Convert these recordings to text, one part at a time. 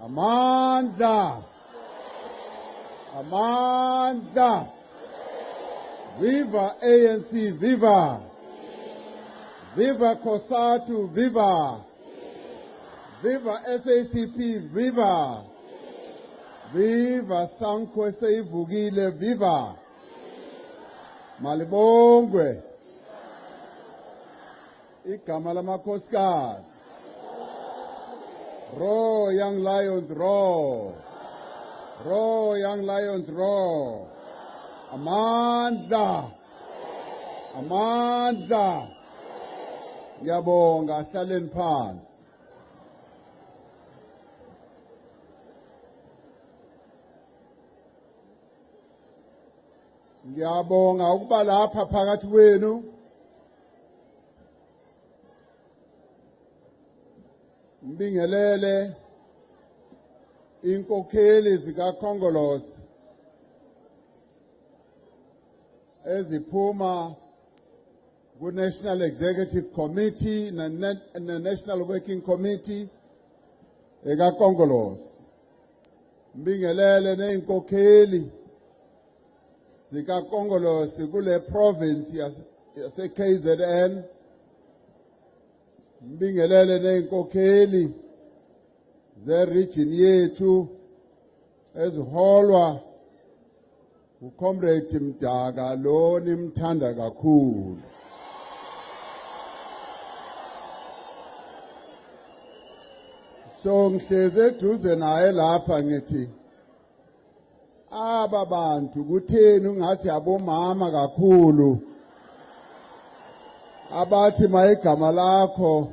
Amandla! Amandla! Viva ANC, viva! Viva COSATU, viva! Viva SACP, viva! Viva Sanko seyivukile, viva! Malibongwe igama lamakhosikazi. Roar, young lions, roar! Roar, young lions, roar! Amandla! Amandla! Ngiyabonga, hlaleni phansi. Ngiyabonga ukuba lapha phakathi kwenu. Ngibingelele inkokheli zikaKhongolose eziphuma ku-National Executive Committee ne-National Working Committee ekaKhongolose. Ngibingelele nezinkokheli zikaKhongolose kule province yase-KZN. Ngibingelele nezinkokheli ze-region yethu eziholwa uComrade Mdaka lo nimthanda kakhulu. So ngihlezi eduze naye lapha ngithi aba bantu kutheni ungathi abomama kakhulu abathi mayigama lakho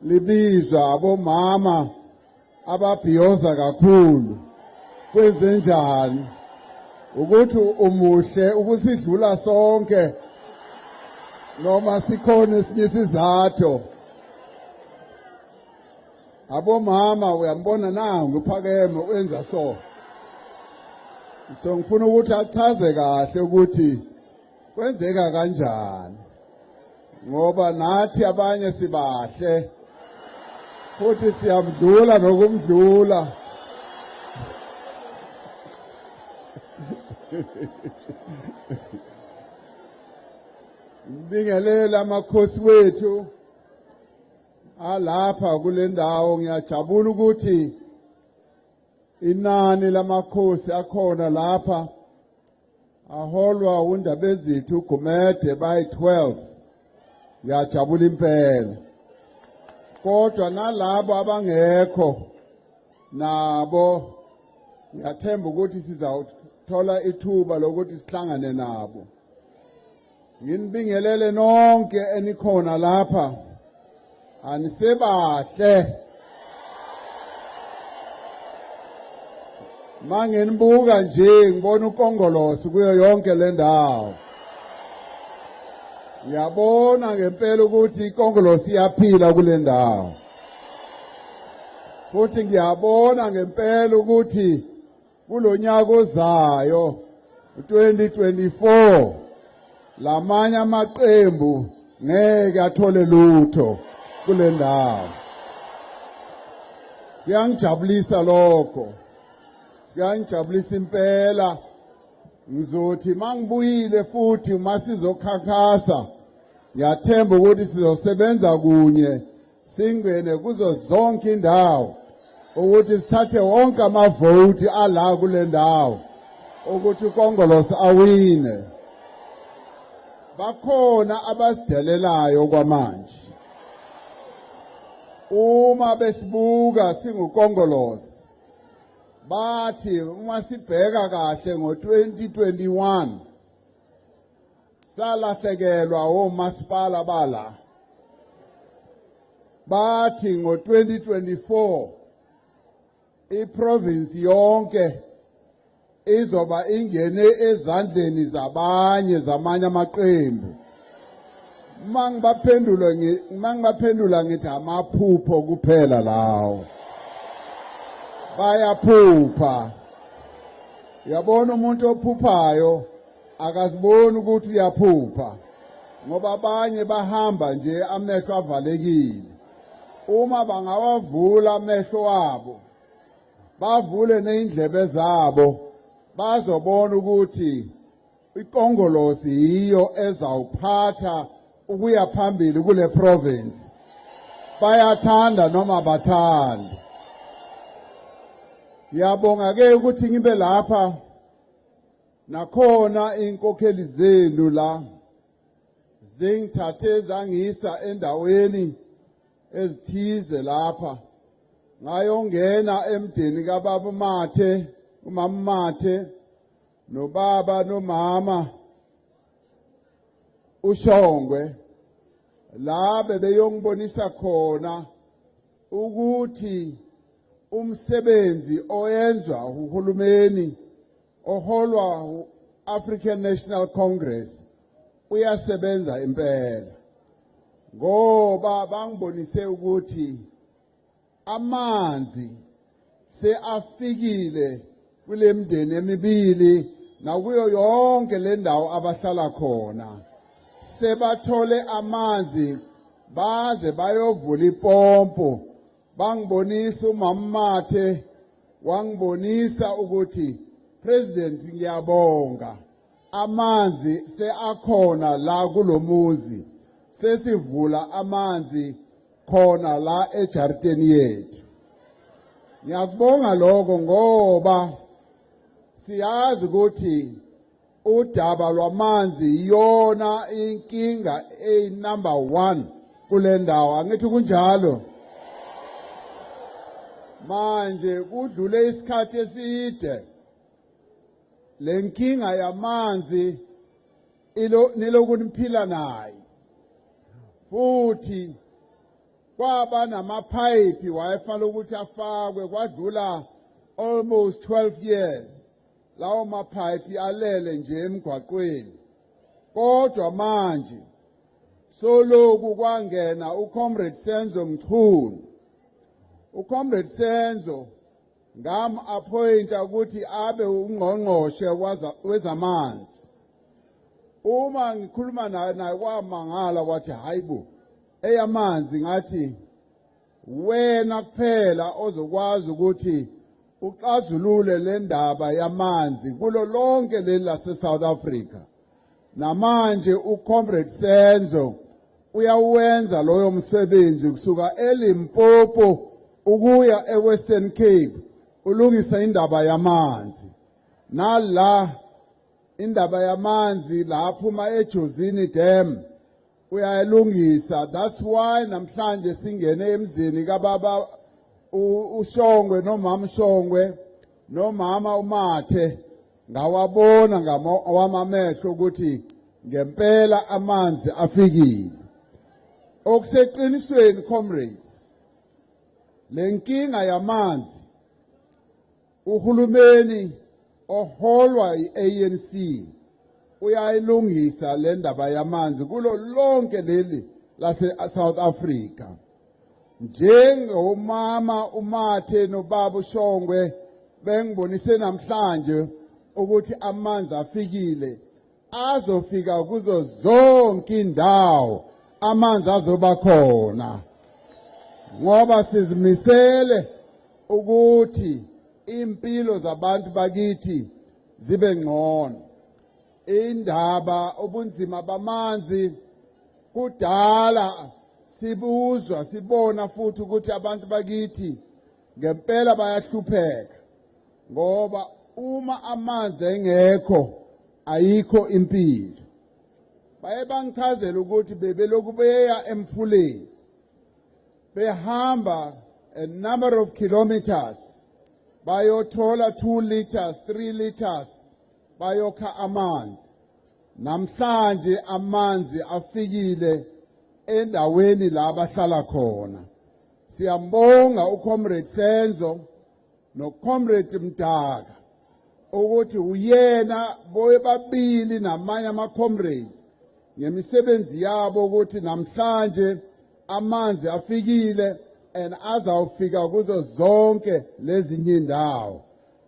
libizwa abomama ababhiyoza kakhulu kwenze njani ukuthi umuhle ukusidlula sonke noma sikhona esinye isizathu abomama uyambona nangu uphakeme wenza so so ngifuna ukuthi achaze kahle ukuthi kwenzeka kanjani ngoba nathi abanye sibahle futhi siyamdlula nokumdlula. Ngibingelela amakhosi wethu alapha kule ndawo. Ngiyajabula ukuthi inani lamakhosi akhona lapha aholwa uNdabezitha uGumede bayi-12. Ngiyajabula impela, kodwa nalabo abangekho nabo ngiyathemba ukuthi sizawuthola ithuba lokuthi sihlangane nabo. Nginibingelele nonke enikhona lapha, anisebahle. Manginibuka nje ngibona uKongolose kuyo yonke le ndawo. Ngiyabona ngempela ukuthi iKongolose iyaphila kule ndawo. Futhi ngiyabona ngempela ukuthi kulonyaka ozayo 2024 lamanye amaqembu ngeke athole lutho kule ndawo. Kuyangijabulisa lokho, kuyangijabulisa impela. Ngizothi mangibuyile futhi uma sizokhankasa, ngiyathemba ukuthi sizosebenza kunye singene kuzo zonke indawo ukuthi sithathe wonke amavoti ala kule ndawo ukuthi uKongolose awine. Bakhona abasidelelayo kwamanje. Uma besibuka singuKongolose bathi uma sibheka kahle ngo-2021 salahlekelwa womasipala bala, bathi ngo-2024 iprovinsi yonke izoba ingene ezandleni zabanye zamanye amaqembu. Uma ngibaphendula ngithi amaphupho kuphela lawo, bayaphupha. Uyabona umuntu ophuphayo akaziboni ukuthi uyaphupha, ngoba abanye bahamba nje amehlo avalekile. Uma bangawavula amehlo wabo Bavule nezindlebe zabo bazobona ukuthi iKongolosi yiyo ezawuphatha ukuya phambili kule province. Bayathanda noma bathandi. Ngiyabonga ke ukuthi ngibe lapha nakhona inkokheli zenu la zingithathe zangisa endaweni ezithize lapha, ngayongena emdeni kababa Mathe, umama Mathe, nobaba nomama uShongwe, la bebeyongibonisa khona ukuthi umsebenzi oyenzwa uhulumeni oholwa African National Congress uyasebenza impela, ngoba bangibonise ukuthi amanzi seafikile kule mndeni emibili nakuyo yonke le ndawo abahlala khona. Sebathole amanzi baze bayovula ipompo. Bangibonisa umama Mathe, wangibonisa ukuthi, "President, ngiyabonga, amanzi seakhona la kulomuzi, sesivula amanzi khona la ejariteni yethu." Ngiyakubonga lokho ngoba siyazi ukuthi udaba lwamanzi iyona inkinga eyi number 1 kule ndawo, angithi kunjalo? Manje kudlule isikhathi eside le nkinga yamanzi ilo niloku niphila nayo, futhi kwaba namaphayiphi wayefanele ukuthi afakwe, kwadlula almost 12 years lawo maphayiphi alele nje emgwaqweni. Kodwa manje soloku kwangena uComrade Senzo Mchunu, uComrade Senzo ngam appointa ukuthi abe ungqongqoshe wezamanzi. Uma ngikhuluma naye, naye kwamangala, wathi, "Hayibo, eyamanzi?" Ngathi, "Wena kuphela ozokwazi ukuthi uxazulule le ndaba yamanzi kulo lonke leli lase South Africa." Namanje uComrade Senzo uyawenza loyo msebenzi kusuka eLimpopo ukuya eWestern Cape, ulungisa indaba yamanzi. Nala indaba yamanzi laphuma eJozini Dam uyayilungisa. That's why namhlanje singene emzini kababa uShongwe nomama Shongwe nomama uMathe, ngawabona ngawamamehlo ukuthi ngempela amanzi afikile. Okuseqinisweni, comrades, lenkinga yamanzi uhulumeni oholwa iANC uyayilungisa le ndaba yamanzi kulo lonke leli lase South Africa. Njengomama uMathe nobaba uShongwe bengibonise namhlanje ukuthi amanzi afikile, azofika kuzo zonke indawo, amanzi azoba khona ngoba sizimisele ukuthi impilo zabantu bakithi zibe ngcono. Indaba ubunzima bamanzi kudala sibuzwa, sibona futhi ukuthi abantu bakithi ngempela bayahlupheka, ngoba uma amanzi engekho ayikho impilo. Baye bangichazela ukuthi bebeloku beya emfuleni, behamba a number of kilometers, bayothola 2 liters, 3 liters, bayokha amanzi. Namhlanje amanzi afikile endaweni la abahlala khona. Siyambonga uComrade Senzo noComrade Mdaka ukuthi uyena bobabili namanye ama-comrades ngemisebenzi yabo ukuthi namhlanje amanzi afikile and azawufika kuzo zonke lezinye indawo.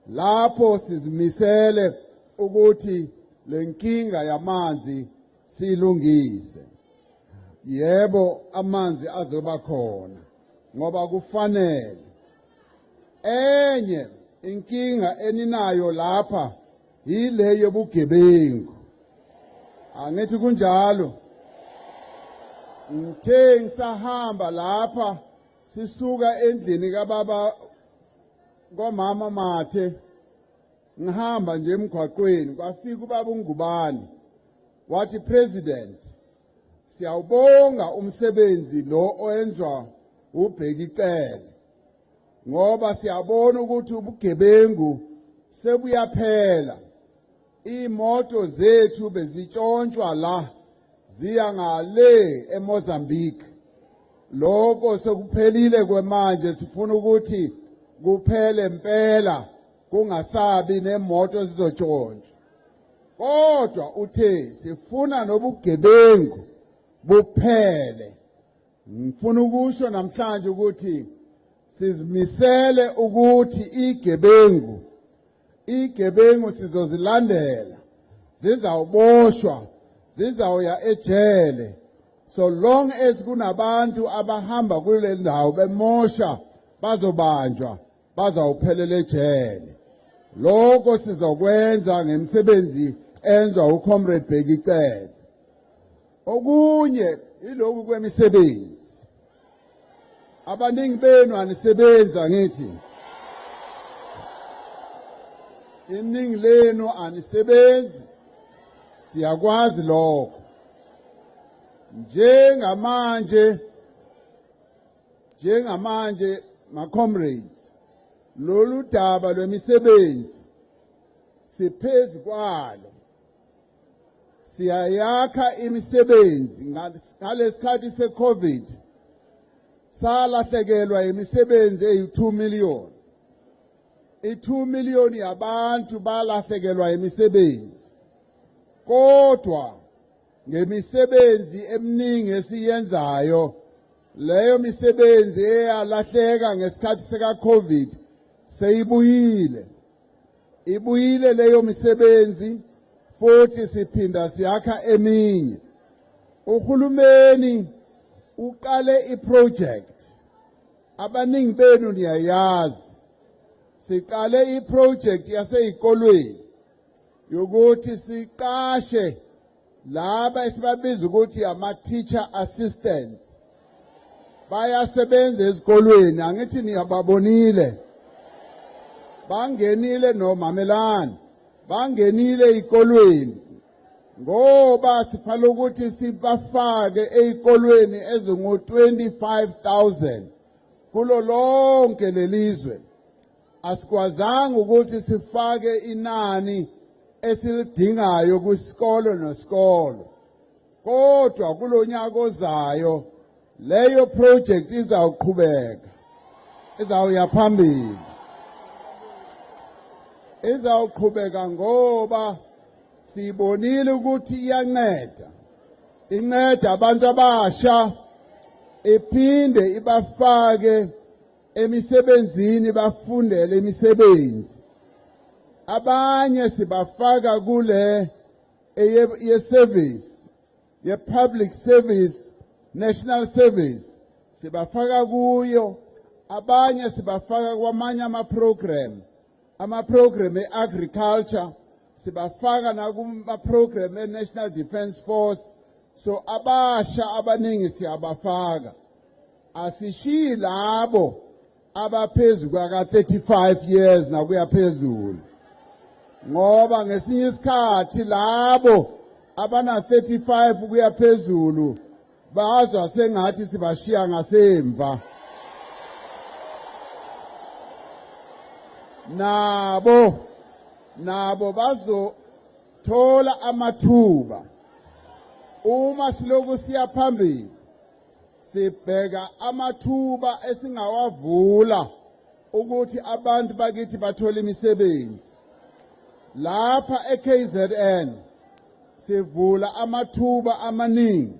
Lapho sizimisele ukuthi lenkinga yamanzi siyilungise. Yebo, amanzi azoba khona ngoba kufanele. Enye inkinga eninayo lapha yile yobugebengu. Angithi kunjalo? Ngithe ngisahamba lapha sisuka endlini kababa komama Mathe, ngihamba nje emgwaqweni, kwafika ubaba uNgubane, wathi, "President, siyawubonga umsebenzi lo owenziwa uBheki Cele, ngoba siyabona ukuthi ubugebengu sebuyaphela. Imoto zethu bezitshontshwa la ziya ngale eMozambique. Lokho sekuphelile kwemanje. Sifuna ukuthi kuphele impela, kungasabi nemoto ezizotshontshwa. Kodwa uthe sifuna nobugebengu buphele." Ngifuna ukusho namhlanje ukuthi sizimisele ukuthi igebengu sizozilandela, zizawuboshwa, zizawuya ejele. So long as kunabantu abahamba kule ndawo bemosha, bazobanjwa, bazawuphelela ejele. Lokho sizokwenza ngemisebenzi enzwa uComrade Bheki Cele. Okunye iloku kwemisebenzi. Abaningi benu anisebenzi, angithi? Iningi lenu anisebenzi, siyakwazi lokho. Njengamanje, ma comrades, lolu daba lwemisebenzi siphezu kwalo, siyayakha imisebenzi. Ngalesikhathi seCovid salahlekelwa imisebenzi eyi-2 million. I-2 million yabantu balahlekelwa imisebenzi, kodwa ngemisebenzi eminingi esiyenzayo, leyo misebenzi eyalahleka ngesikhathi seka-Covid seyibuyile. Ibuyile leyo misebenzi, futhi siphinda siyakha eminye. Uhulumeni uqale iproject, abaningi benu niyayazi. Siqale iproject yaseyikolweni yokuthi siqashe laba esibabiza ukuthi ama-teacher assistants. Bayasebenza ezikolweni, angithi niyababonile? Bangenile nomamelani, bangenile ezikolweni, ngoba sifanele ukuthi sibafake ezikolweni ezingu-25,000 kulo lonke lelizwe. Asikwazanga ukuthi sifake inani esilidingayo kwisikolo nesikolo, kodwa kulonyaka ozayo leyo project izawuqhubeka, izawuya phambili, izawuqhubeka, ngoba sibonile ukuthi iyanceda, inceda abantu abasha, iphinde ibafake emisebenzini, bafundele imisebenzi. Abanye sibafaka kule ye-service, ye-public service, national service, sibafaka kuyo. Abanye sibafaka kwamanye ama-program e-agriculture, sibafaka nakuma-program e-National Defence Force. So abasha abaningi siyabafaka, asishiyi labo abaphezu kwaka-35 years nakuya phezulu, ngoba ngesinye isikhathi labo abana 35 kuya phezulu bazwa sengathi sibashiya ngasemva. Nabo bazothola amathuba. Uma siloku siya phambili, sibheka amathuba esingawavula ukuthi abantu bakithi bathole imisebenzi. Lapha eKZN sivula amathuba amaningi.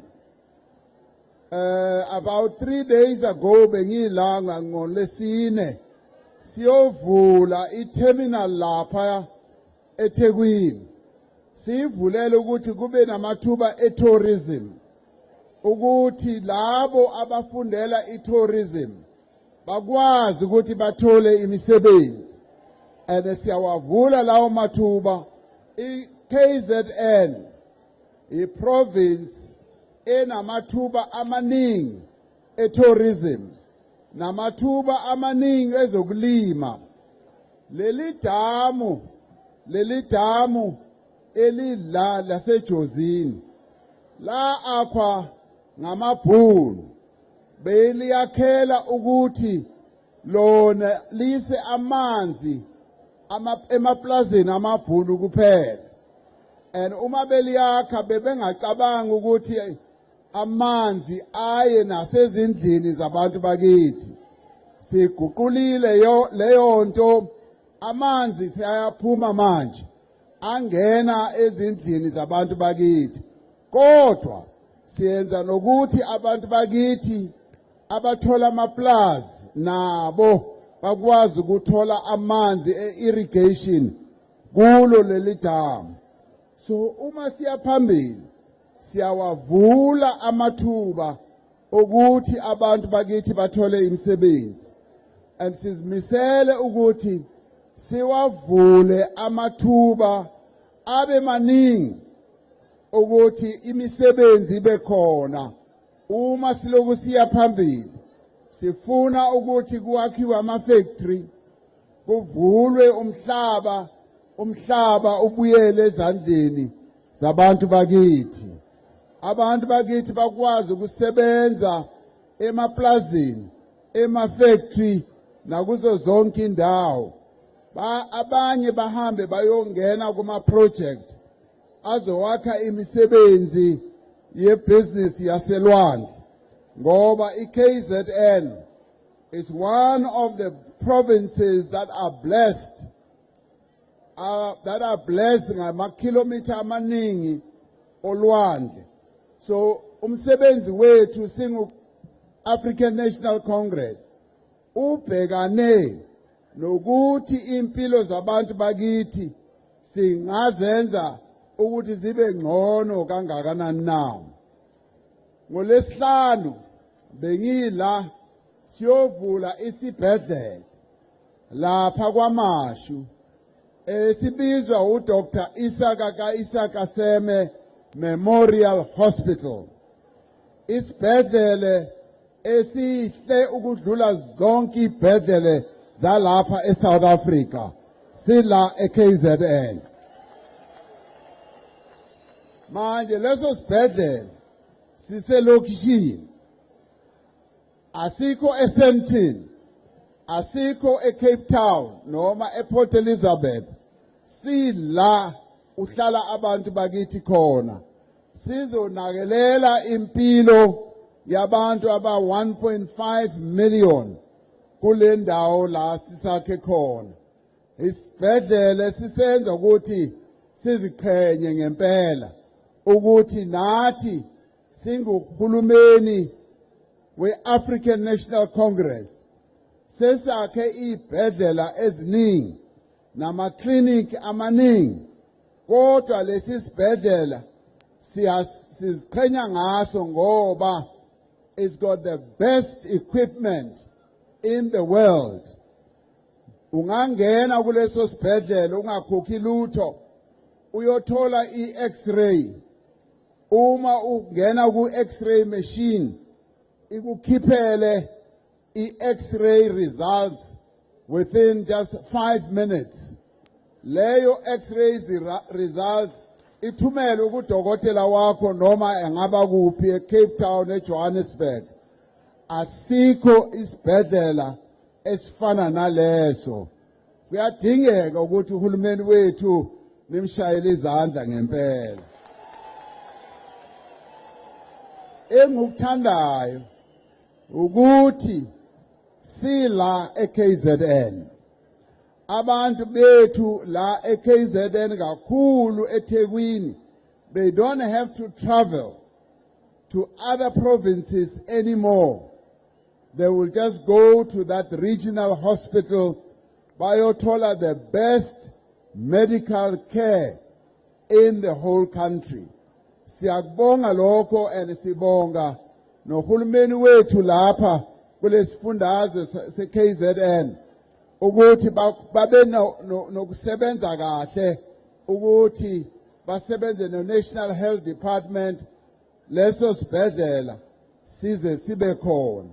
About 3 days ago bengilanga ngolesine, siyovula i-terminal lapha eThekwini. Siyivulele ukuthi kube namathuba e-tourism, ukuthi labo abafundela i-tourism Bakwazi ukuthi bathole imisebenzi, and siyawavula lawo mathuba. I-KZN i-province enamathuba amaningi e-tourism namathuba amaningi ezokulima. Leli damu elila laseJozini la akhwa ngamabhunu, beliyakhela ukuthi lona lise amanzi emaplazini amabhunu kuphela, and uma beliyakha bebengacabanga ukuthi amanzi aye nasezindlini zabantu bakithi. Siguqulile yo leyo nto, amanzi siyaphuma manje angena ezindlini zabantu bakithi, kodwa siyenza nokuthi abantu bakithi abathola amaplazi nabo bakwazi ukuthola amanzi e-irrigation kulo leli damu. So uma siya phambili, siyawavula amathuba ukuthi abantu bakithi bathole imisebenzi, and sizimisele ukuthi siwavule amathuba abe maningi ukuthi imisebenzi ibe khona. Uma siloku siya phambili, sifuna ukuthi kwakhiwe ama-factory, kuvulwe umhlaba, umhlaba ubuyele ezandleni zabantu bakithi, abantu bakithi bakwazi ukusebenza emaplazini, ema-factory nakuzo zonke indawo. Ba abanye bahambe bayongena kuma project azowakha imisebenzi ye-business yaselwandle, ngoba iKZN is one of the provinces that are blessed ngamakhilomitha amaningi olwandle. So umsebenzi wethu singu African National Congress ubhekane nokuthi impilo zabantu bakithi singazenza ukuthi zibe ngcono kangakanani na. Ngolesihlanu bengila siyovula isibhedlela lapha kwaMashu esibizwa uDr Isaka ka-Isaka Seme Memorial Hospital, isibhedlele esihle ukudlula zonke ibhedlele zalapha eSouth Africa, sila eKZN. Manje leso sibhedlela siselokishini, asikho eSandton, asikho eCape Town noma ePort Elizabeth, sila uhlala abantu bakithi khona. Sizonakelela impilo yabantu aba 1.5 million kule ndawo la sisakhe khona isibhedlela. Sisenza ukuthi siziqhenye ngempela ukuthi nathi singuhulumeni we-African National Congress sesakhe izibhedlela eziningi namakliniki amaningi, kodwa lesi sibhedlela siziqhenya ngaso ngoba it's got the best equipment in the world. Ungangena kuleso sibhedlela ungakhokhi lutho, uyothola i-X-ray. Uma ungena ku-X-ray machine, ikukhiphele i-X-ray results within just 5 minutes. Leyo X-ray results ithumele kudokotela wakho noma engaba kuphi, eCape Town, eJohannesburg. Asikho isibhedlela esifana naleso. Kuyadingeka ukuthi uhulumeni wethu nimshayele izandla ngempela. Engikuthandayo ukuthi sila eKZN, abantu bethu la eKZN, kakhulu eThekwini, they don't have to travel to other provinces anymore. They will just go to that regional hospital, bayothola the best medical care in the whole country. Siyakubonga lokho, and sibonga nohulumeni wethu lapha. Kulesifundazwe se-KZN ukuthi babe nokusebenza kahle, ukuthi basebenze no-National Health Department, leso sibhedlela size sibe khona.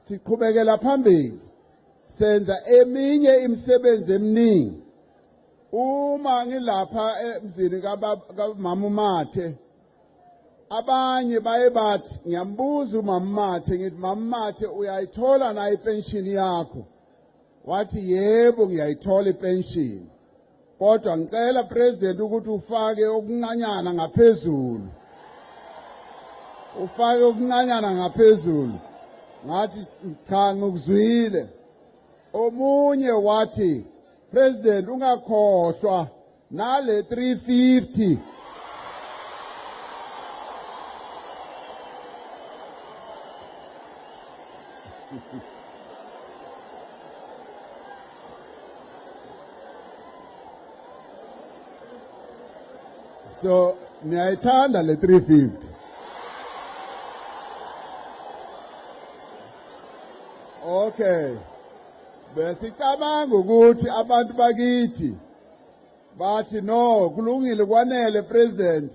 Siqhubekela phambili, senza eminye imisebenzi eminingi. Uma ngilapha emzini kamama uMathe, abanye baye bathi, ngiyambuza umama Mathe, ngithi, "Mama Mathe, uyayithola na ipension yakho?" Wathi, "Yebo, ngiyayithola ipension, kodwa ngicela, President, ukuthi ufake okuncanyana ngaphezulu, ufake okuncanyana ngaphezulu." Ngathi, "Cha, ngikuzwile." Omunye wathi, "President, ungakhohlwa nale 350." So niyayithanda le 350? Okay, besicabanga ukuthi abantu bakithi bathi, "No, kulungile, kwanele, President,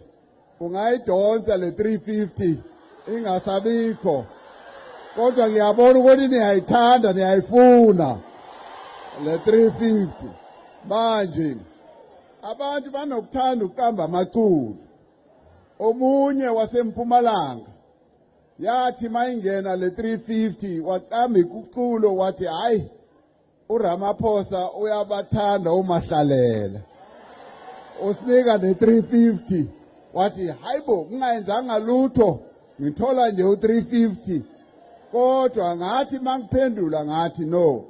ungayidonsa le 350 ingasabikho." Kodwa ngiyabona ukuthi niyayithanda, niyayifuna le 350. Manje abantu banokuthanda ukuqamba amaculo. Omunye wasempumalanga yathi mayingena le 350 waqamba iculo, wathi, "Hayi, uRamaphosa uyabathanda umahlalela, usinika ne 350." Wathi, "Hayibo, kungayenzanga lutho, ngithola nje u350." Kodwa ngathi mangiphendula ngathi, "No,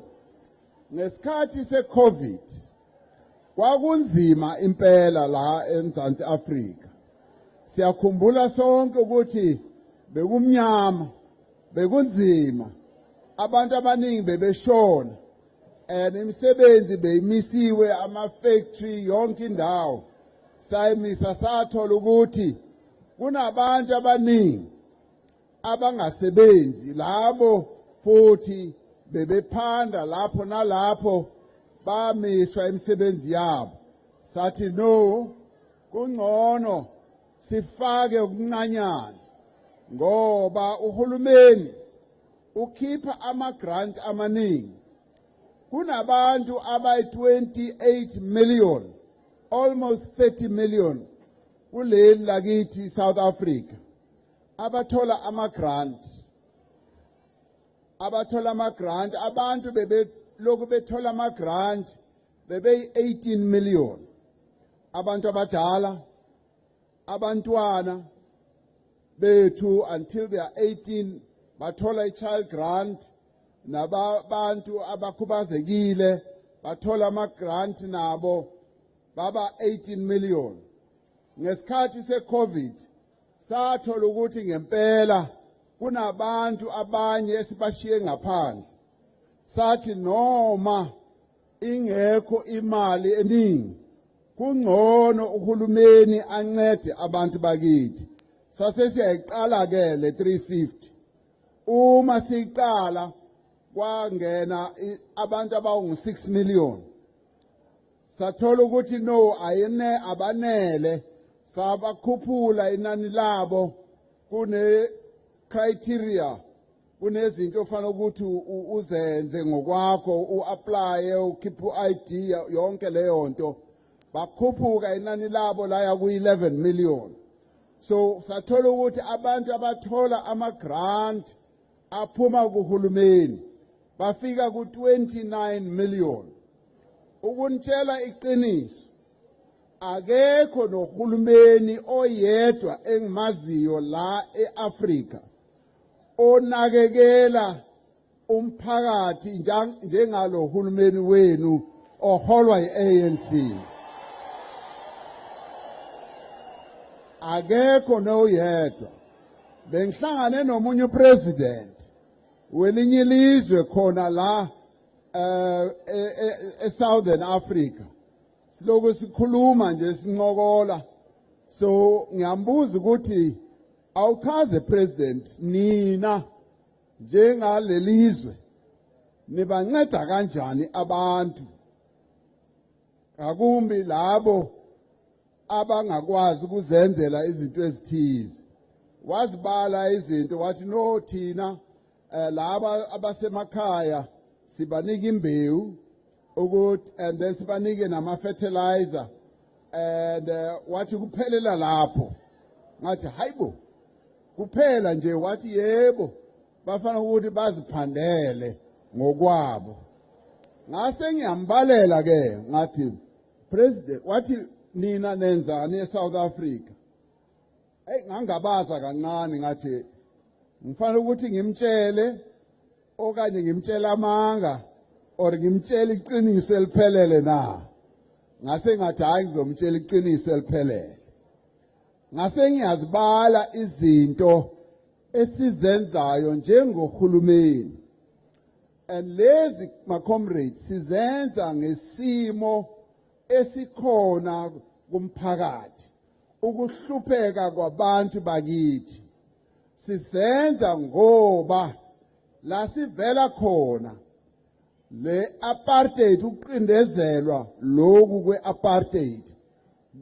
ngesikhathi seCovid kwakunzima impela la eMzansi Afrika. Siyakhumbula sonke ukuthi bekumnyama, bekunzima, abantu abaningi bebeshona and imisebenzi beyimisiwe, ama-factory, yonke indawo sayimisa. Sathola ukuthi kunabantu abaningi abangasebenzi, labo futhi bebephanda lapho nalapho, bamiswa imisebenzi yabo. Sathi, no, kungcono sifake okuncanyana ngoba uhulumeni ukhipha ama-grant amaningi. Kunabantu abayi-28 million, almost 30 million kuleli lakithi South Africa abathola ama-grant, abathola ama-grant. Abantu bebelokhu bethola ama-grant bebeyi-18 million, abantu abadala, abantwana bethu until they are 18 bathola i-child grant, nababantu abakhubazekile bathola ama-grant nabo, baba 18 million. Ngesikhathi se-COVID sathola ukuthi ngempela kunabantu abanye esibashiye ngaphandle. Sathi noma ingekho imali eningi, kungcono uhulumeni ancede abantu bakithi. Sase siyayiqala ke le 350. Uma siqala kwangena abantu abawu-6 million. Sathola ukuthi no, ayine abanele, sabakhuphula inani labo. Kune criteria, kunezinto ofanele ukuthi uzenze ngokwakho, uapply, ukhiphe uID, yonke leyo nto. Bakhuphuka inani labo laya ku-11 million. So sathola ukuthi abantu abathola ama-grant aphuma kuhulumeni bafika ku-29 million. Ukunitshela iqiniso, akekho nohulumeni oyedwa engimaziyo la eAfrika onakekela umphakathi njengalo hulumeni wenu oholwa yi-ANC. Akekho noyedwa. Bengihlangane nomunye upresident welinye ilizwe khona la eSouthern Africa, siloku sikhuluma nje, sincokola. So ngiyambuza ukuthi, "Awuchaze, President, nina Njengalelizwe nibanceda kanjani abantu, ngakumbi labo abangakwazi ukuzenzela izinto ezithize? Wazibala izinto, wathi, "No, thina laba abasemakhaya sibanika imbewu ukuthi and then sibanike nama fertilizer," and wathi kuphelela lapho. Ngathi, "Hayibo, kuphela nje?" Wathi, "Yebo, bafana ukuthi baziphandele ngokwabo." Ngase ngiyambalela ke, ngathi, "President," wathi, "Nina nenzani eSouth Africa?" Hey, ngangabaza kancane, ngathi ngifanele ukuthi ngimtshele okanye ngimtshela amanga or ngimtshele iqiniso eliphelele na? Ngase ngathi, "Hayi, ngizomtshela iqiniso eliphelele." Ngase ngiyazibala izinto esizenzayo njengohulumeni, and lezi, ma comrades, sizenza ngesimo esikhona kumphakathi, ukuhlupheka kwabantu bakithi. Sisenza ngoba la sivela khona, le apartheid, ukuqindezelwa lokhu kwe-apartheid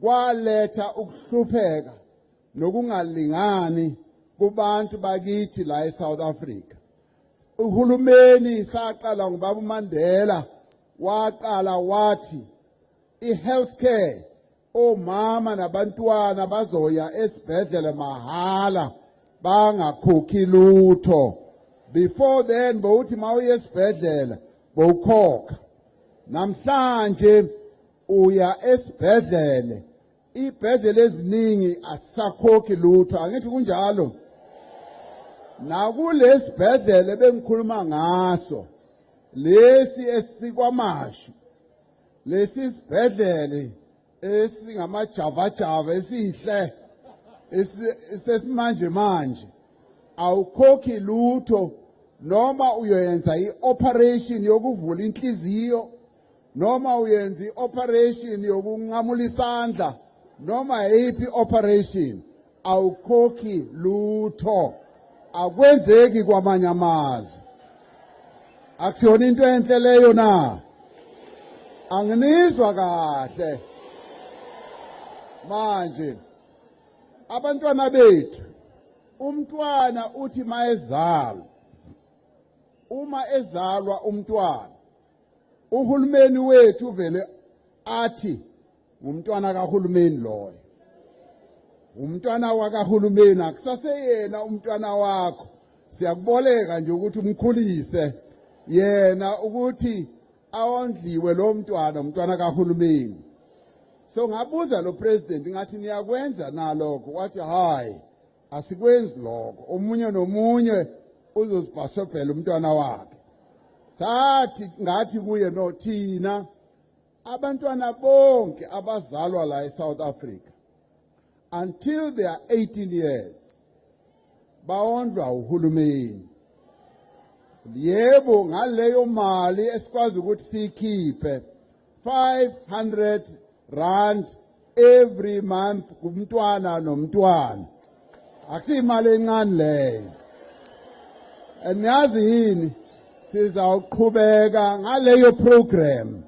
kwaletha ukuhlupheka nokungalingani kubantu bakithi la eSouth Africa. Uhulumeni saqala ngobaba uMandela, waqala wathi i-healthcare, omama nabantwana bazoya esibhedlela mahala, bangakhokhi lutho. Before then bowuthi mawuye esibhedlela bowukhokha. Namhlanje uya esibhedlele, ibhedlela eziningi asisakhokhi lutho, angithi kunjalo? Nakulesibhedlela bengikhuluma ngaso lesi esikwaMashu, lesi sibhedlele esingamajavajava, esihle, esesimanje manje, awukhokhi lutho noma uyoyenza i-operation yokuvula inhliziyo, noma uyenza i-operation yokunqamula isandla, noma eyiphi operation, awukhokhi lutho. Akwenzeki kwamanye amazwe. Akusiyona into enhle leyo na? Anginizwa kahle. Manje abantwana bethu, umntwana uthi mayezalwa, uma ezalwa umntwana, uhulumeni wethu uvele athi ngumntwana kahulumeni loyo, umntwana wakahulumeni, akusaseyena umntwana wakho. Siyakuboleka nje ukuthi umkhulise yena, ukuthi awondliwe lo mntwana, umntwana kahulumeni. So ngabuza lo president, ngathi, "Niyakwenza nalokho?" Wathi, "Hayi, asikwenzi lokho, omunye nomunye uzozibhasobhela umntwana wakhe." Sathi, ngathi kuye, "No, thina abantwana bonke abazalwa la eSouth Africa until they are 18 years bawondlwa uhulumeni. Yebo, ngaleyo mali esikwazi ukuthi siyikhiphe, R500 every month kumntwana nomntwana, akusiyimali encane leyo. Niyazi yini, sizawuqhubeka ngaleyo program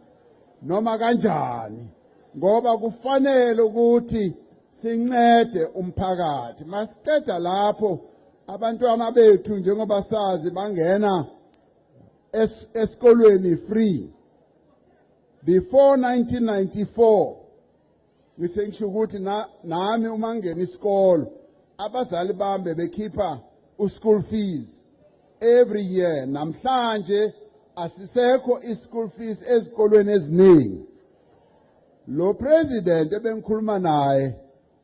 noma kanjani, ngoba kufanele ukuthi sincede umphakathi. Masiqeda lapho, abantwana bethu, njengoba sazi, bangena esikolweni free. Before 1994, ngise ngisho ukuthi nami uma ngingena isikolo, abazali bami bebekhipha u-school fees every year. Namhlanje asisekho i-school fees ezikolweni eziningi. Lo president ebengikhuluma naye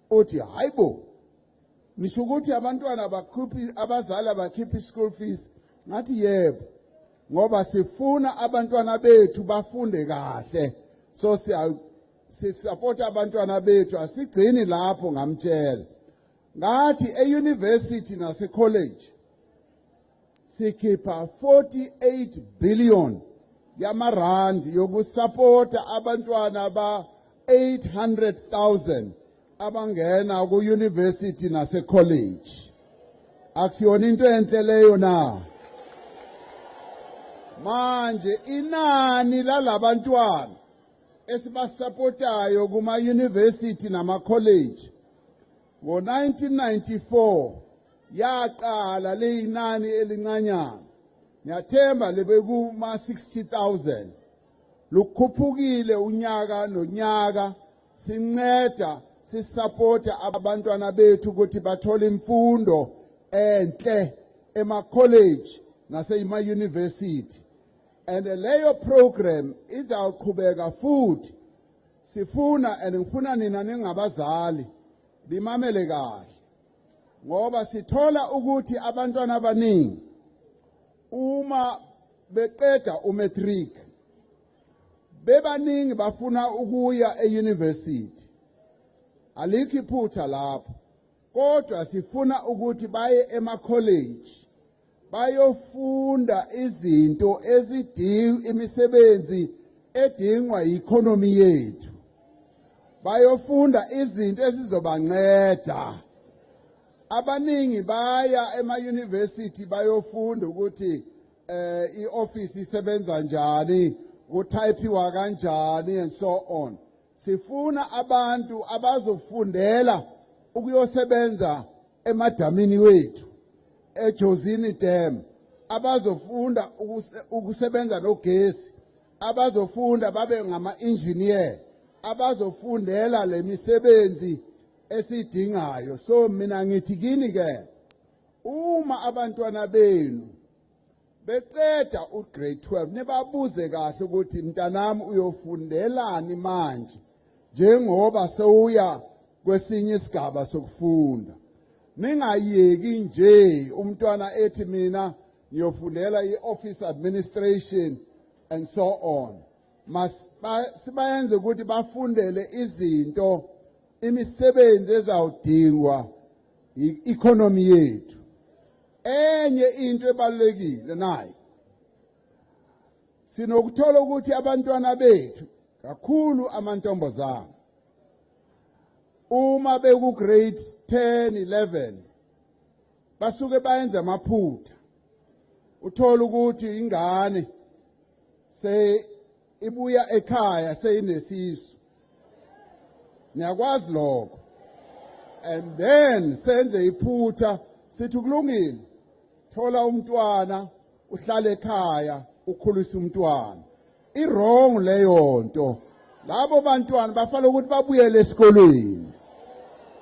uthi, "Hayibo, nisho ukuthi abantwana bakhuphi, abazali abakhiphi school fees?" Ngathi, "Yebo, ngoba sifuna abantwana bethu bafunde kahle, so siya sisupport abantwana bethu." Asigcini lapho, ngamtshela ngathi e-university nase-college sikhipha 48 billion yamarandi yokusupporta abantwana ba 800,000 abangena ku-university nase-college. Akusiyona into enhle leyo na? Manje inani lalabantwana esibasapotayo kuma-university nama-college ngo-1994 yaqala leyinani elincanyana, ngiyathemba libe kuma-60,000, lukhuphukile unyaka nonyaka. Sinceda sisapota abantwana bethu ukuthi bathole imfundo enhle ema-college nasema-university, and leyo program izawuqhubeka futhi. Sifuna and ngifuna nina ningabazali limamele kahle, ngoba sithola ukuthi abantwana abaningi uma beqeda umatric bebaningi bafuna ukuya e-university. Alikho iphutha lapho, kodwa sifuna ukuthi baye ema-college bayofunda izinto ezidinga imisebenzi edingwa yi-economy yethu, bayofunda izinto ezizobanceda. Abaningi baya ema-university bayofunda ukuthi i-office isebenza njani, kutypiwa kanjani and so on. Sifuna abantu abazofundela ukuyosebenza emadamini wethu, eJozini Dam, abazofunda ukusebenza nogesi, abazofunda babe ngama-engineer, abazofundela le misebenzi esiyidingayo. So mina ngithi kini ke, uma abantwana benu beqeda ugrade 12, nibabuze kahle ukuthi, "Mntanami, uyofundelani manje njengoba sewuya kwesinye isigaba sokufunda?" Ningayeki nje umntwana ethi, "Mina ngiyofundela i-office administration," and so on. Sibayenze ukuthi bafundele izinto, imisebenzi ezawudingwa i-economy yethu. Enye into ebalulekile nayo, sinokuthola ukuthi abantwana bethu, kakhulu amantombazana, uma beku grade 10 11 basuke bayenza amaphutha. Uthola ukuthi ingane se ibuya ekhaya seyinesisu, niyakwazi lokho, and then senze iphutha, sithi, "Kulungile, thola umntwana, uhlale ekhaya, ukhulisa umntwana." I-wrong leyo nto. Labo bantwana bafanele ukuthi babuyele esikolweni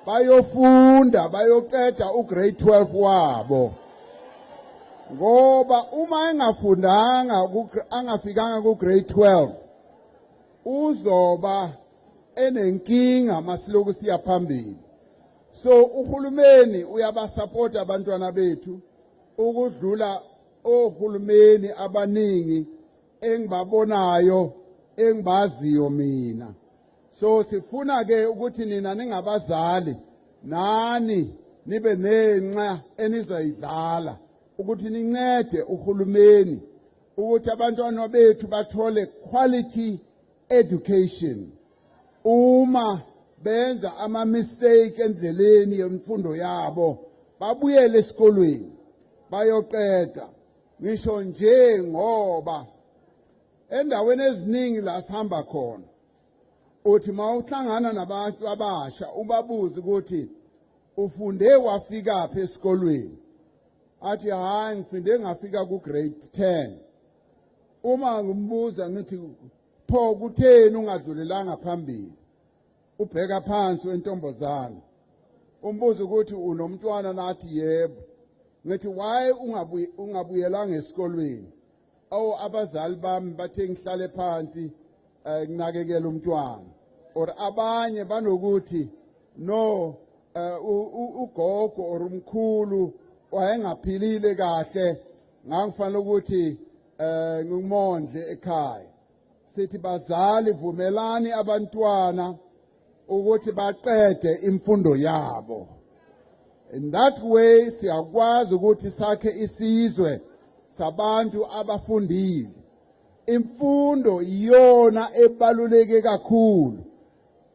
bayofunda, bayoqeda ugrade 12 wabo, ngoba uma engafundanga, angafikanga ku-grade 12, uzoba enenkinga masiloku siya phambili. So uhulumeni uyabasapota abantwana bethu ukudlula ohulumeni abaningi engibabonayo, engibaziyo mina. So sifuna ke ukuthi nina ningabazali nani nibe nenxa enizoyidlala ukuthi nincede uhulumeni ukuthi abantwana bethu bathole quality education. Uma benza ama mistake endleleni yemfundo yabo, babuyele esikolweni bayoqeda. Ngisho nje ngoba endaweni eziningi la sihamba khona, uthi mawuhlangana nabantu abasha ubabuze ukuthi ufunde wafika phi esikolweni, athi, "Hayi, ngifunde ngafika ku grade 10." Uma ngimbuza ngithi, "Pho kutheni ungadlulelanga phambili?" ubheka phansi wentombazana. Umbuza ukuthi unomntwana, nathi, "Yebo." Ngithi, "Why ungabuyelanga esikolweni?" "Awu, abazali bami bathe ngihlale phansi, nginakekela umntwana." Or abanye banokuthi, "No, ugogo or umkhulu wayengaphilile kahle, ngangifanele ukuthi ngimondle ekhaya." Sithi bazali, vumelani abantwana ukuthi baqede imfundo yabo. In that way siyakwazi ukuthi sakhe isizwe sabantu abafundile. Imfundo iyona ebaluleke kakhulu.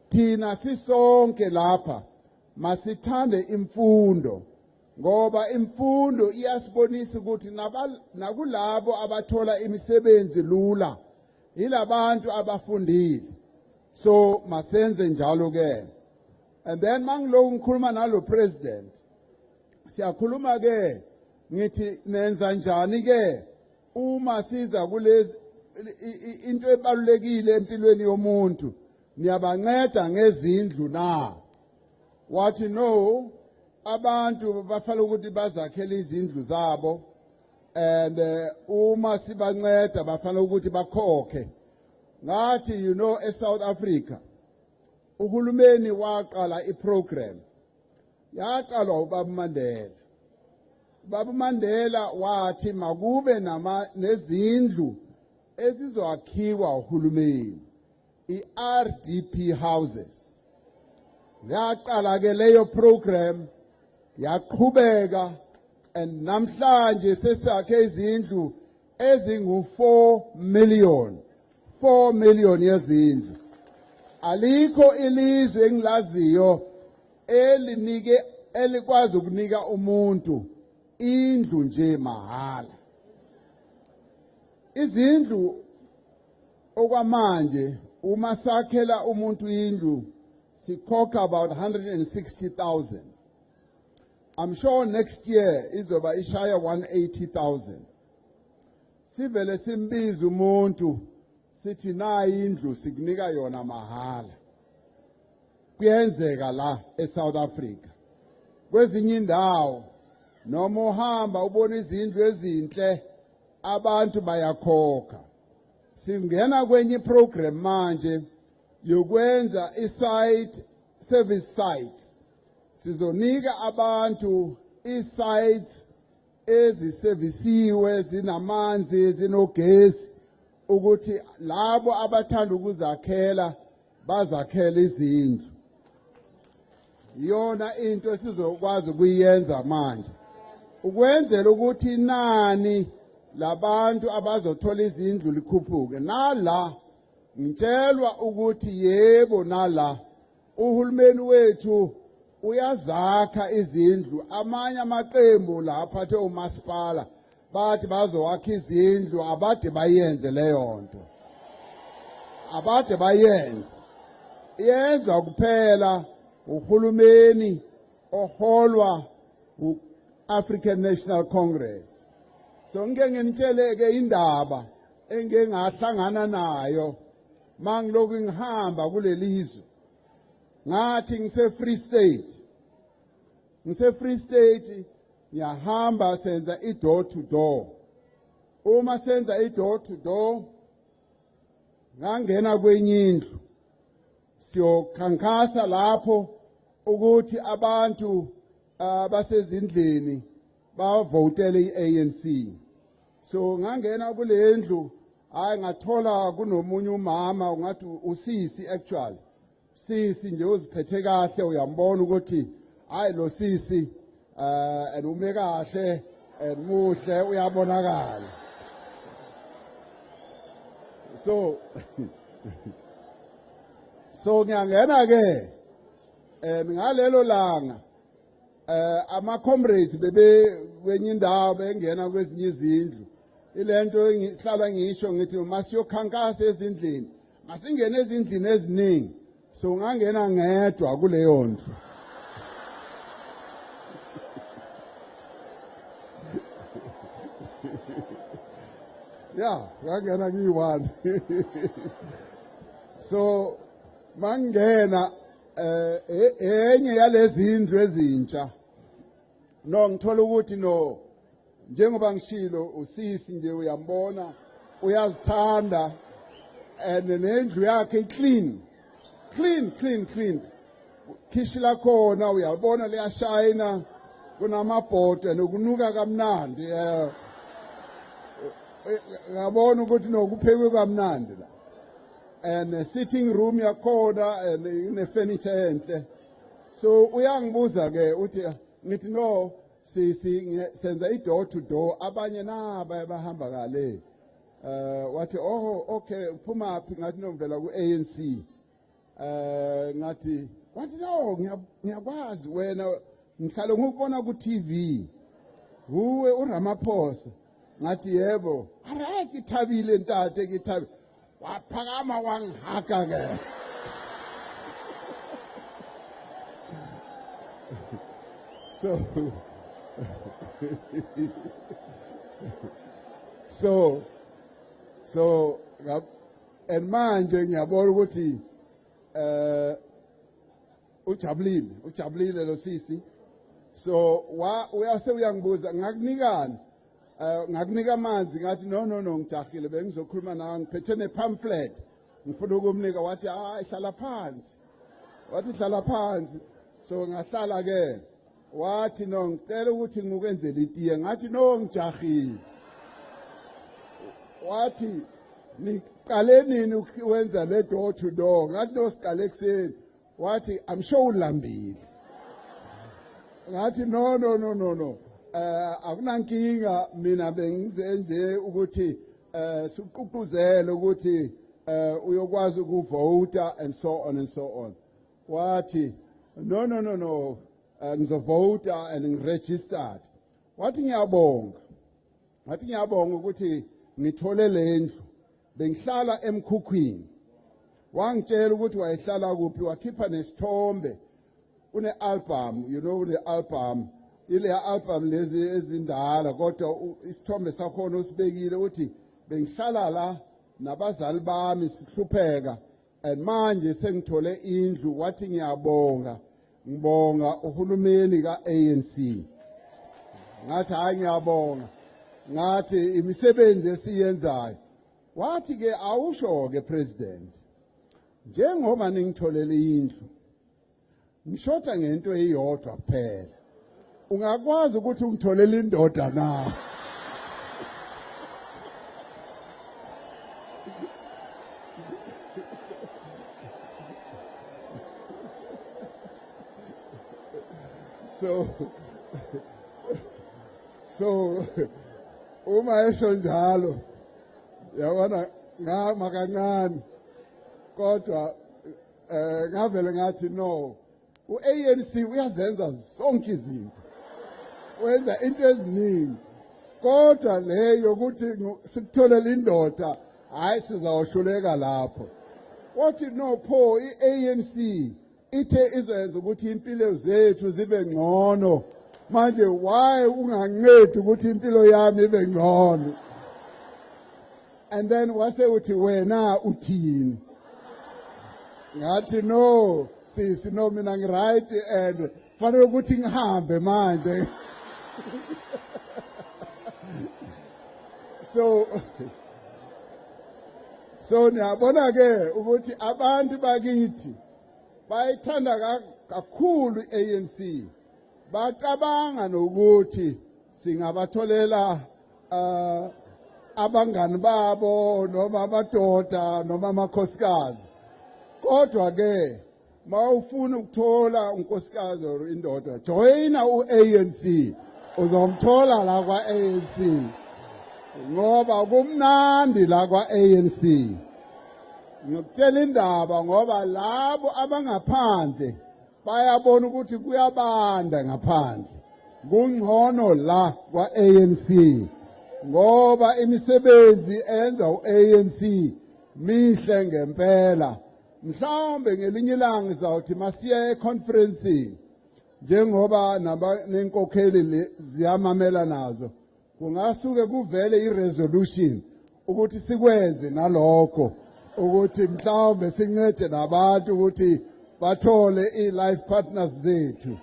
Thina sisonke lapha masithande imfundo. Ngoba imfundo iyasibonisa ukuthi nakulabo abathola imisebenzi lula yilabantu abafundile. So masenze njalo ke. And then mangilokhu ngikhuluma nalo president, siyakhuluma ke, ngithi nenza njani ke uma siza kulezi into ebalulekile empilweni yomuntu, niyabanceda ngezindlu na? Wathi no, abantu bafanele ukuthi bazakhele izindlu zabo, and uma sibanceda bafanele ukuthi bakhokhe. Ngathi, you know, eSouth Africa uhulumeni waqala iprogram, yaqalwa ubaba Mandela. Ubaba Mandela wathi makube nama nezindlu ezizowakhiwa uhulumeni, i-RDP houses. Yaqala ke leyo program, yaqhubeka, and namhlanje sesakhe izindlu ezingu-4 million, 4 million yezindlu. Alikho ilizwe engilaziyo elinike, elikwazi ukunika umuntu indlu nje mahhala. Izindlu okwamanje, uma sakhela umuntu indlu, sikhokha about 160,000. I'm sure next year izoba ishaya 180,000. Sivele simbiza umuntu, sithi nayi indlu, sikunika yona mahhala. Kuyenzeka la eSouth Africa. Kwezinye indawo noma uhamba ubona izindlu ezinhle, abantu bayakhokha. Singena kwenye program manje yokwenza i-site service sites. Sizonika abantu i-sites ezisevisiwe, zinamanzi, zinogesi, ukuthi labo abathanda ukuzakhela bazakhela izindlu. Iyona into esizokwazi ukuyenza manje, ukwenzela ukuthi inani labantu abazothola izindlu likhuphuke. Nala ngitshelwa ukuthi yebo, nala uhulumeni wethu uyazakha izindlu. Amanye amaqembu la aphathe umasipala bathi bazowakha izindlu, abade bayenze leyo nto, abade bayenze. Yenza kuphela uhulumeni oholwa u-African National Congress. So ngike nginitshele ke indaba engike ngahlangana nayo mangilokhu ngihamba kulelizwe. Ngathi ngise Free State, ngise Free State, ngiyahamba, senza i-door to door. Uma senza i-door to door, ngangena kwenye indlu, siyokhankasa lapho ukuthi abantu abasezindlini bavotele i-ANC. So ngangena kule ndlu, hayi, ngathola kunomunye umama, ungathi usisi, actually sisi nje uziphethe kahle, uyambona ukuthi hayi, lo sisi and ume kahle and muhle, uyabonakala. So ngiyangena ke, ngalelo langa ama comrades bebe kwenye indawo, bengena kwezinye izindlu. Ilento engihlala ngisho, ngithi masiyokhankasa ezindlini, masingene ezindlini eziningi. So ngangena ngedwa kuleyo ndlu. Ya, ngangena ngiyi-one. So mangena enye yalezi ndlu ezintsha, no, ngithola ukuthi no, njengoba ngishilo, usisi nje uyambona uyazithanda, and nendlu yakhe clean, clean, clean, clean. Khishi lakhona uyabona liyashayina, kunamabhodwe nokunuka kamnandi. Ngabona ukuthi nokuphekwe kamnandi la, and sitting room yakhona and ine furniture enhle. So uyangibuza ke, uthi, ngithi no sisi, senza i door to door, abanye naba bahamba kale. Wathi, "Oh, okay, uphuma phi?" Ngathi no, ngivela ku ANC. Ngathi, wathi, "No, ngiyakwazi wena." Ngihlale ngikubona ku TV. Uwe uRamaphosa. Ngathi yebo. Alright ngithabile ntate ngithabile. Waphakama wangihaga ke. So so so and manje ngiyabona ukuthi eh ujabulile ujabulile lo sisi so wa uyase uyangibuza ngakunikani eh ngakunika amanzi ngathi no no no ngijahile bengizokhuluma nawe ngiphethe ne pamphlet ngifuna ukumnika wathi hayi hlala phansi wathi hlala phansi so ngahlala ke wathi no ngicela ukuthi ngikwenzele itiye ngathi no ngijahile wathi niqale nini ukwenza le door to door ngathi no siqale ekuseni wathi i'm sure ulambile ngathi no no no no no eh akunankinga mina bengize nje ukuthi eh siququzele ukuthi eh uyokwazi ukuvota and so on and so on wathi no no no no eh, ngizovota and ngiregistered wathi ngiyabonga ngathi ngiyabonga ukuthi ngithole lendlu bengihlala emkhukhwini wangitshela ukuthi wayehlala kuphi wakhipha nesithombe une-album you know une-album ileya album lezi ezindala kodwa isithombe sakhona usibekile uthi bengihlala la nabazali bami sihlupheka and manje sengithole indlu wathi ngiyabonga ngibonga uhulumeni ka-ANC ngathi hayi ngiyabonga ngathi imisebenzi esiyenzayo wathi ke awusho ke president njengoba ningitholele indlu ngishoda ngento eyodwa kuphela ungakwazi ukuthi ungitholele indoda na so so uma esho njalo yabona ngama kancane kodwa eh ngavele ngathi no uANC uyazenza zonke izinto wenza into eziningi kodwa le yokuthi sikutholele indoda hayi sizawuhluleka lapho wathi no pho iANC ithe izoyenza ukuthi impilo zethu zibe ngcono manje why ungancedi ukuthi impilo yami ibe ngcono and then wase uthi wena uthini ngathi no sisi no mina ngiright and fanele ukuthi ngihambe manje so so niyabona ke ukuthi abantu bakithi bayithanda kakhulu i-ANC bacabanga nokuthi singabatholela uh, abangani babo noma amadoda noma amakhosikazi kodwa ke mawufuna ukuthola unkosikazi or indoda joyina u-ANC uzomthola la kwa-ANC ngoba kumnandi la kwa-ANC ngikutshela indaba ngoba labo abangaphandle bayabona ukuthi kuyabanda ngaphandle kungcono la kwa-ANC ngoba imisebenzi enza u-ANC mihle ngempela mhlawumbe ngelinye ilanga izawuthi masiye econferencini njengoba nenkokheli ziyamamela nazo kungasuke kuvele i-resolution ukuthi sikwenze nalokho ukuthi mhlawumbe sincede nabantu ukuthi bathole i-life partners zethu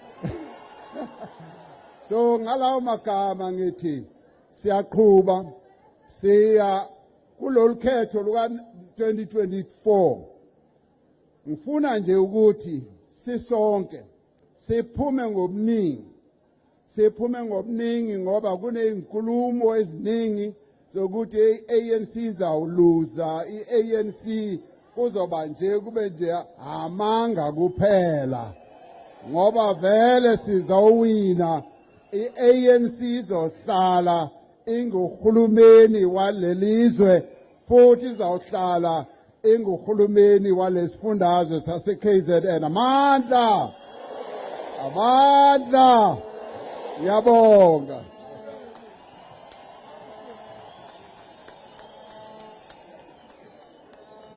so ngalawo magama ngithi siyaqhuba siya kulolu khetho luka-2024 ngifuna nje ukuthi sisonke siphume ngobuningi siphume ngobuningi ngoba kunezinkulumo eziningi zokuthi i-ANC izawuluza i-ANC kuzoba nje kube nje amanga kuphela ngoba vele sizawina i-ANC izohlala inguhulumeni walelizwe futhi izawuhlala inguhulumeni walesifundazwe sase-KZN amandla Amandla. Ngiyabonga.